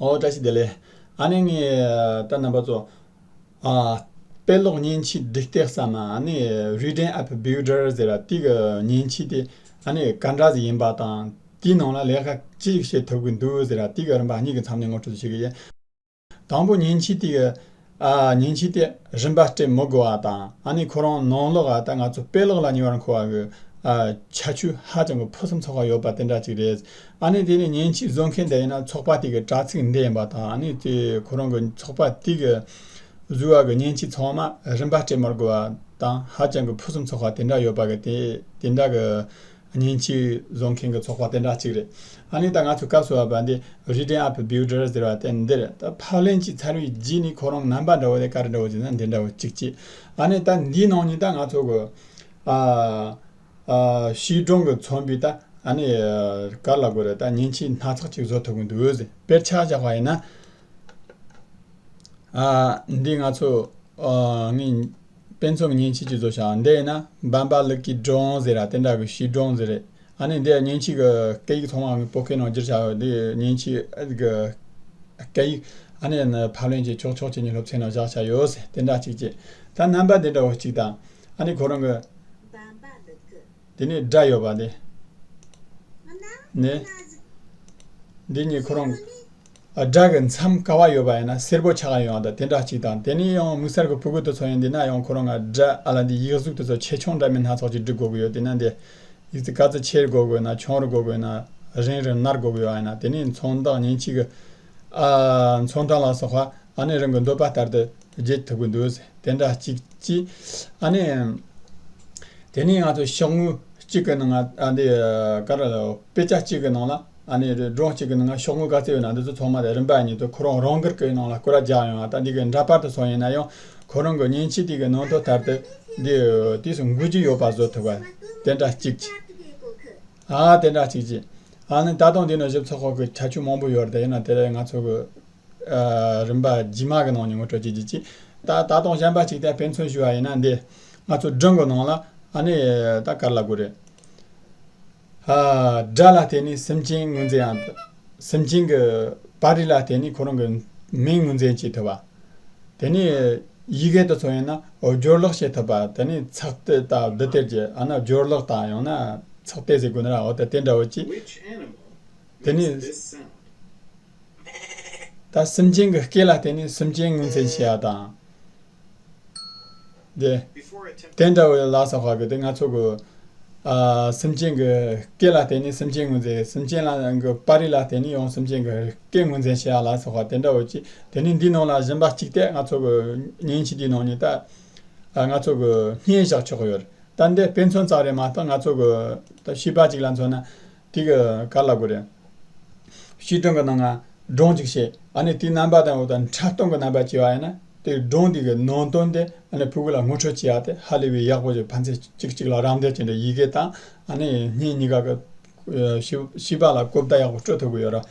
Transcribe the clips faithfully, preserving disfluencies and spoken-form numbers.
ཨོ་བཀྲ་ཤིས་བདེ་ལེགས། ཨ་ནི་ངས་ད་རྣམ་པ་ཚོ། ཨ། དཔེ་ཀློག་མཉེན་ཆས་སྒྲིག་སྟེགས་སམ། ཨ་ནི་Reading App Builder ཟེར་བ་དེ་གི་མཉེན་ཆས་དེ། ཨ་ནི་ག་འདྲ་ཟིག་ཡིན་པ་དང་། དེའི་ནང་ལ་ལས་ཀ་ཅི་ཞིག་བྱེད་ཐུབ་གི་འདུག་ཟེར་བ་དེ་གི་རིམ་པ་གཉིས་ཀྱི་མཚམས་ནས་ངོ་སྤྲོད་བྱེད་གི་ཡིན། དང་པོ་མཉེན་ཆས་དེ་གི། ཨ། མཉེན་ཆས་དེ་རིན་པ་སྤྲད་མི་དགོས་པ་དང་། ཨ་ནི་ཁོ་རང་ནང་ལོགས་ཨ་ད་ང་ཚོ་དཔེ་ཀློག་ལ་ཉེ་བར་མཁོ་བ་གི། ཨ། ཁྱད་ཆོས་ཧ་ཅང་གི་ཕུན་སུམ་ཚོགས་པ་ཡོད་པ་དེ་འདྲ་ཅིག་རེད། ཨ་ནི་དེ་ནི་མཉེན་ཆས་བཟོ་མཁན་དེ་ཡིན་ན་ཚོགས་པ་དེ་གི་དྲ་ཚིགས་འདི་ཡིན་པ་དང་། ཨ་ནི་དེ་ཁོ་རང་གི་ཚོགས་པ་དེ་གི་བཟོ་བ་གི་མཉེན་ཆས་ཚང་མ་རིན་པ་སྤྲད་མི་དགོས་པ་དང་། ཧ་ཅང་གི་ཕུན་སུམ་ཚོགས་པ་དེ་འདྲ་ཡོད་པ་གི་དེ་དེ་འདྲ་གི་མཉེན་ཆས་བཟོ་མཁན་གྱི་ཚོགས་པ་དེ་འདྲ་གཅིག་རེད། ཨ་ནི་ད་ང་ཚོ་སྐབས་སུ་བབ་པ་འདི་Reading App Builder ཟེར་བ་དེ་འདི་རེད། ད་ཕབ་ལེན་གྱི་ཚར་བའི་རྗེས་ནས་ཁོ་རང་རྣམ་པ་འདྲ་བོ་དེ་ག་རེ་འདྲ་བོ་ཅིག་ན་འདི་འདྲ་བོ་གཅིག་གཅིག་ཨ་ནི་ད་འདིའི་ནང་ནས་ད་ང་ཚོ་གི། ཨ། ཨ། བྱིས་སྒྲུང་གི་མཚོན་པའི་ད། ཨ་ནི་ག་རེ་ལབ་དགོས་རེད། ད་མཉེན་ཆས་སྣ་ཚོགས་ཅིག་བཟོ་ཐུབ་གི་འདུག་ཟེར། དཔེར་ཆ་བཞག་པ་ཡིན་ན། ཨ། འདི་ང་ཚོ། ཨ། ངས་དཔེ་མཚོན་མཉེན་ཆས་ཅིག་བཟོ་བྱ། འདི་ཡིན་ན་འབའ་འབའ་ལུག་གི་སྒྲུང་ཟེར་ར་དེ་འདྲ་གི་བྱིས་སྒྲུང་ཟེར་རེད། ཨ་ནི་འདི་མཉེན་ཆས་གི་སྐད་ཡིག་ཚང་མ་བོད་སྐད་ནང་བསྒྱུར་བྱ་ཡོད། འདི་མཉེན་ཆས་གི་སྐད་ཡིག་ཨ་ནི་ནི་ཕབ་ལེན་གྱི་ཆོག་ཆོག་བྱས་ནས་སློབ་ཚན་ནང་བཞག་བྱ་ཡོད་ཟེར། དེ་འདྲ་གཅིག་བྱས། ད་རྣམ་པ་འདི་འདྲ་བོ་གཅིག་དང་། ཨ་ནི་ཁོ་རང་གི། དེ་ནས་སྒྲ་ཡོད་པ་དེ། ནས། འདི་གཉིས་ཁོ་རང་། སྒྲ་གི་མཚམས་ག་བ་ཡོད་པ་ཡིན་ན་སེར་པོ་ཆགས་ཡོང་བ་དང་དེ་འདྲ་གཅིག་དང་། དེ་ནས་ཡང་དམིགས་བསལ་གྱི་ཕྲུ་གུ་དེ་ཚོ་ཡིན་དེ་ན་ཡང་ཁོ་རང་ང་སྒྲ་ཨ་ལ་འདི་ཡིག་གཟུགས་དེ་ཚོ་ཆེ་ཆུང་འདྲ་མིན་སྣ་ཚོགས་ཀྱིས་སྒྲིག་དགོས་ཀྱི་ཡོད། དེ་ན་འདི་ཡིག་ཚིག་ག་ཚོད་ཆེ་རུ་དགོས་དགོས་ན་ཆུང་རུ་དགོས་དགོས་ན་རིང་རུ་ནར་དགོས་ཀྱི་ཡོད་ཡིན་ན། དེ་ནས་མཚོན་རྟགས་མཉེན་ཆས་ཀྱི། ཨ། མཚོན་རྟགས་ལ་སོགས་པ། ཨ་ནི་རང་གི་འདོད་པ་ལྟར་དུ་བརྗེ་ཐུབ་ཀྱི་འདུག་ཟེར། དེ་འདྲ་གཅིག་གཅིག་ཨ་ནི། དེ་ནས་ང་ཚོ་ཤོག་ངོས་གཅིག་གི་ནང་ང་། ཨ། འདི་ག་རེ་ལ་དཔེ་ཆ་གཅིག་གི་ནང་ལ། ཨ་ནི་སྒྲུང་གཅིག་གི་ནང་ང་ཤོག་ངོས་ག་ཚོད་ཡོད་ན་འདི་ཚོ་ཚང་མ་དེ་རིམ་པ་ཉིད་དུ་ཁོ་རང་རང་འགུལ་གྱི་ནང་ལ་སྐོར་ར་རྒྱག་ཡོང་བ་དང་། འདི་གི་འདྲ་པར་དུ་སོང་ཡིན་ན་ཡང་ཁོ་རང་གི་མཉེན་ཆས་དེ་གི་ནང་དོན་ལྟར་དུ་འདི་དུས་སུ་འགུལ་རྒྱུ་ཡོད་པ་བཟོ་ཐུབ་པ་དེ་འདྲ་གཅིག་གཅིག་ཨ། དེ་འདྲ་གཅིག་གཅིག་ཨ་ནི་ད་དུང་འདི་ནང་ཞིབ་ཚགས་ཁག་གི་ཁྱད་ཆོས་མང་པོ་ཡོད་རེད། ཡིན་ན་དེ་ལས་ང་ཚོ་གི། ཨ། རིམ་པ་རྗེས་མ་གི་ནང་ནས་ངོ་སྤྲོད་བྱེད་རྒྱུ་ཅིག་ད་ད་དུང་གཞན་པ་ཅིག་དེ་དཔེ་མཚོན་ཞུ་བ་ཡིན་ན། འདི་ང་ཚོ་སྒྲུང་གི་ནང་ལ་ཨ་ནི་ད་ག་རེ་ལབ་དགོས་རེད། ཨ། སྒྲ་ལ་བརྟེན་ནས་སེམས་ཅན་ངོས་འཛིན་ཡང་། སེམས་ཅན་གྱི་པར་རིས་ལ་བརྟེན་ནས་ཁོ་རང་གི་མིང་ངོས་འཛིན་བྱེད་ཐུབ་པ། དེ་ནས་ཡི་གེ་དེ་ཚོ་ཡིན་ན་སྦྱོར་ཀློག་བྱེད་ཐུབ་པ། དེ་ནས་ཚེག་དེ་དང་བསྡུ་སྟེ་རྒྱུ། ཨ་ནི་སྦྱོར་ཀློག་དང་ཡང་ན་ཚེག་དེ་ཟེར་དགོས་ན་ར། འོ་ད་དེ་འདྲ་བོ་ཅིག་དེ་ནས། ད་སེམས་ཅན་གྱི་སྐད་ལ་བརྟེན་ནས་སེམས་ཅན་ངོས་འཛིན་བྱེད་ཡ་དང་། དེ། དེ་འདྲ་བའི་ལ་སོགས་པ་གི་དེ་ང་ཚོ་གི། ཨ། སེམས་ཅན་གྱི་སྐད་ལ་བརྟེན་ནས་སེམས་ཅན་ངོས་འཛིན། སེམས་ཅན་ལ་གི་པར་རིས་ལ་བརྟེན་ནས་ཡང་སེམས་ཅན་གྱི་སྐད་ངོས་འཛིན་བྱེད་ཡ་ལ་སོགས་པ་དེ་འདྲ་བོ་ཅིག་དེ་ནས་འདིའི་ནང་ལ་གཞན་པ་གཅིག་དེ་ང་ཚོ་གི་མཉེན་ཆས་འདིའི་ནང་ནས་ད། ཨ། ང་ཚོ་གི་བརྙན་བཞག་ཆོག་གི་ཡོད་རེད། ད་འདི་དཔེ་མཚོན་ཙམ་རེད་མ་གཏོགས། ང་ཚོ་གི་ད་བྱིས་པ་ཅིག་ལ་མཚོན་ན། དེ་གི་ག་རེ་ལབ་དགོས་རེད། བྱིས་སྒྲུང་གི་ནང་ང་སྒྲུང་ཅིག་བཤད། ཨ་ནི་དེའི་རྣམ་པ་དང་འོ་ད་འཁྲབ་སྟོན་གྱི་རྣམ་པ་བྱས་པ་ཡིན་ན། དེ་སྒྲུང་དེ་གི་ནང་དོན་དེ་ཨ་ནི་ཕྲུ་གུ་ལ་ངོ་སྤྲོད་བྱེད་ཡ་དེ་ཧ་ལས་པའི་ཡག་པོ་ཞིག་ཕན་ཚུན་གཅིག་གཅིག་ལ་རམ་འདེགས་བྱས་ནས། ཡི་གེ་དང་ཨ་ནི་བརྙན་གཉིས་ཀ་གི། ཨ། བྱིས་བྱིས་པ་ལ་གོ་བརྡ་ཡག་པོ་སྤྲོད་ཐུབ་ཀྱི་ཡོད་ར།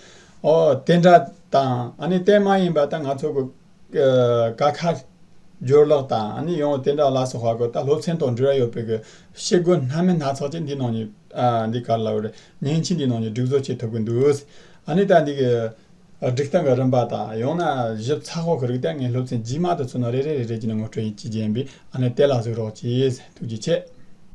ཨོ་དེ་འདྲ་དང་། ཨ་ནི་དེ་མ་ཡིན་པ་ད་ང་ཚོ་གི། ཨ། ཀ་ཁ་སྦྱོར་ཀློག་དང་ཨ་ནི་ཡང་དེ་འདྲ་ལ་སོགས་པ་གི་ད་སློབ་ཚན་དང་འབྲེལ་བ་ཡོད་པའི་གི་བྱེད་སྒོ་སྣ་མིན་སྣ་ཚོགས་ཅིག་འདི་ནང་ནས། ཨ། འདི་ག་རེ་ལབ་རེད། མཉེན་ཆས་འདི་ནང་ནས་སྒྲིག་བཟོ་བྱེད་ཐུབ་ཀྱི་འདུག་ཨ་ནི་ད་འདི་གི་སྒྲིག་སྟངས་ཀྱི་རིམ་པ་དང་ཡང་ན་ཞིབ་ཚགས་པོ་གི་རིགས་དེ་ངས་སློབ་ཚན་རྗེས་མ་དུ་ཚུད་ན་རེ་རེ་རེ་རེ་བྱས་ནས་ངོ་སྤྲོད་ཡིན་གྱི་རྒྱན་པས། ཨ་ནི་དེ་ལ་གཟིགས་རོགས་གྱིས། ཐུགས་རྗེ་ཆེ།